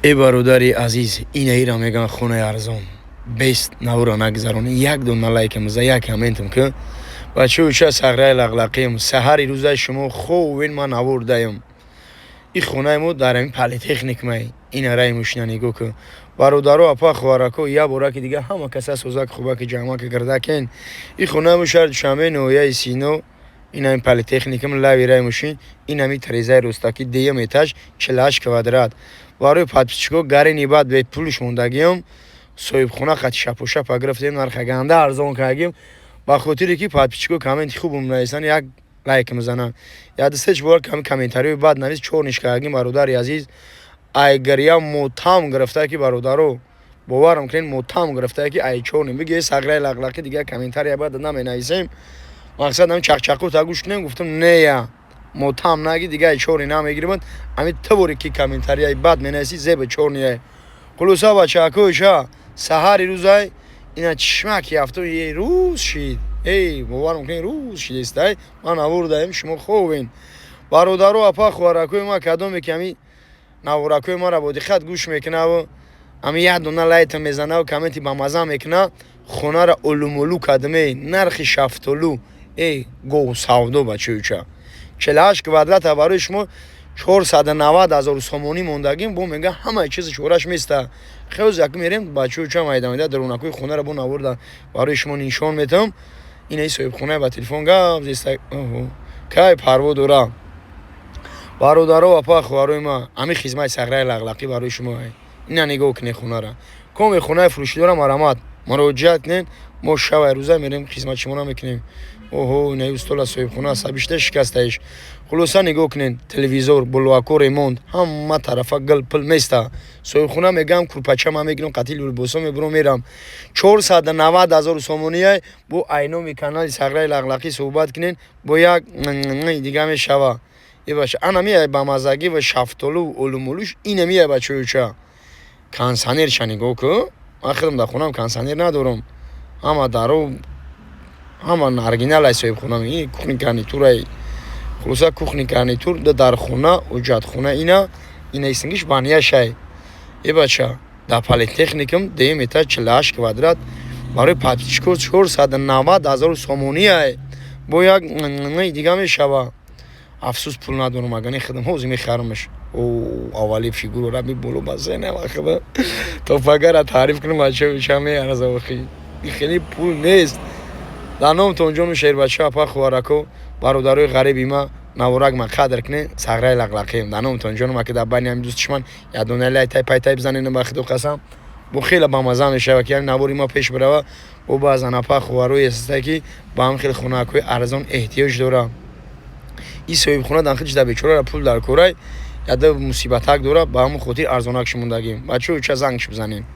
Э, бародари азиз, инаира мегӯянд хонаи арзон. Бест навора нагзаронӣ, як дона лайкам за, як комментам ки. Бачаҳо, ча сағраи лақлақием. Саҳари рӯзаи шумо ховен, ман навор даем. И хонаи мо дар ҳамин Политехникмай. Ина раи мошина нигоҳ кун. Бародаро, апа, хоҳарако, як бора ки дига ҳама каса созак, хубаки, ҷамъаки, гирдакен. И хонаи мо шаҳри Душанбе, ноҳияи Сино. Ин ҳамин Политехникам, лави раи мошин, ин ҳамин трезаи ростакӣ, дуюм этаж, 48 квадрат. Барои подписчико гарени баъд бепулш мондагиам, соҳибхона қати шапошапа гирифтем, нарха ганда арзон кардагим, ба хотире ки подписчико комменти хубам нависанд, як лайк мезананд. Як се бор комментариҳои бад навис, чорниш кардагим. Бародари азиз, ай гиря мотам гирифта ки, бародаро, боварам кунед, мотам гирифта ки ай чорни биги сағраи лақлақи, дигар комментария бад наменависем. Мақсад ҳамин чақчақута гӯш кунем. Гуфтам, нея, мотам наги, дигар чорни намегирибанд. Ҳамин туборе ки комментарияи бад менависӣ, зеба чорния. Хулоса, бачаакоша, саҳари рӯзай ина чишмаки ҳафто е рӯз шид. Эй, боварам кунед, рӯз шидестай, ман навор даем, шумо ховен. Бародаро, апа, хоҳаракои ма, кадоме ки ҳамин наворакои маро бо диққат гӯш мекунаву ҳамин як дона лайта мезанаву комменти бамаза мекуна, хонара улумулу кадме, нархи шафтолу, эй, гов савдо. Бачаюча, 48 квадрата барои шумо 490 000 сомонӣ мондагим. Бо мега, ҳамаи чизи чораш места. Хеле як мерем, бачаюча, майда майда дарунакои хонара бо наворда барои шумо нишон метавам. Инаи соҳибхона ба телефон гап зеста, кай парво дора. Бародаро, апа, хоҳарои ма, ҳамин хизмати сағраи лақлақӣ барои шумо. Ина нигоҳ кунед хонара. Коме хонаи фурӯшӣ дорам, марамат муроҷиат кунед, мо шавай рӯза мерем, хизмати шуморо мекунем. Оҳо, инаи устола соҳибхона асабишта шикастаиш. Хулоса, нигоҳ кунед: телевизор, булвако, ремонт, ҳама тарафа гил пул места. Соҳибхона мегӯям, курпача ман мегирам, қатил либосо мебурам, мерам. 490 000 сомония. Бо айноми канали сағраи лақлақӣ суҳбат кунед, бо як дига мешава. Ебаша, анами бамазагӣ ва шафтолу улумулуш инамия. Бачаюча, кондиционерша нигоҳ кун. Ман худам дар хонаам кондиционер надорам, ҳама даро, ҳама оригиналай. Соҳибхона, ин кухни гарнитурай. Хулоса, кухни гарнитур дар хона, ҳуҷҷатхона, ина иснгиш баняшай. Е бача, дар Политехникум, дуюм этаж, 48 квадрат, барои подписчико 490 000 сомониай. Бо як дига мешава. Афсӯс, пул надорам, агар не, худам ҳозир мехарамаш. О, аввали фигурора боло басена худа то пагара таъриф кунам, бача меараза. Охи, хеле пул нест. Дар номтон ҷону шербача, апа, хоҳарако, бародарои ғариби ма, наворак ма қадр кунед, сағраи лақлақием. Дар номтон ҷону ма, ки дар байни ҳамин дӯстишман ядона лайтай пайтай бизанед, ба худо қасам, бо хеле бамаза мешава, ки ҳамин навори ма пеш бирава. Бо баъзан апа, хоҳарои ҳастае, ки ба ҳам хеле хонакҳои арзон эҳтиёҷ дорам. Ин соҳибхона дан худиш дар бечорара пул дар корай, яда мусибатак дора, ба ҳамон хотир арзонак шумондагим. Бачаҳо, ча зангш бизанем.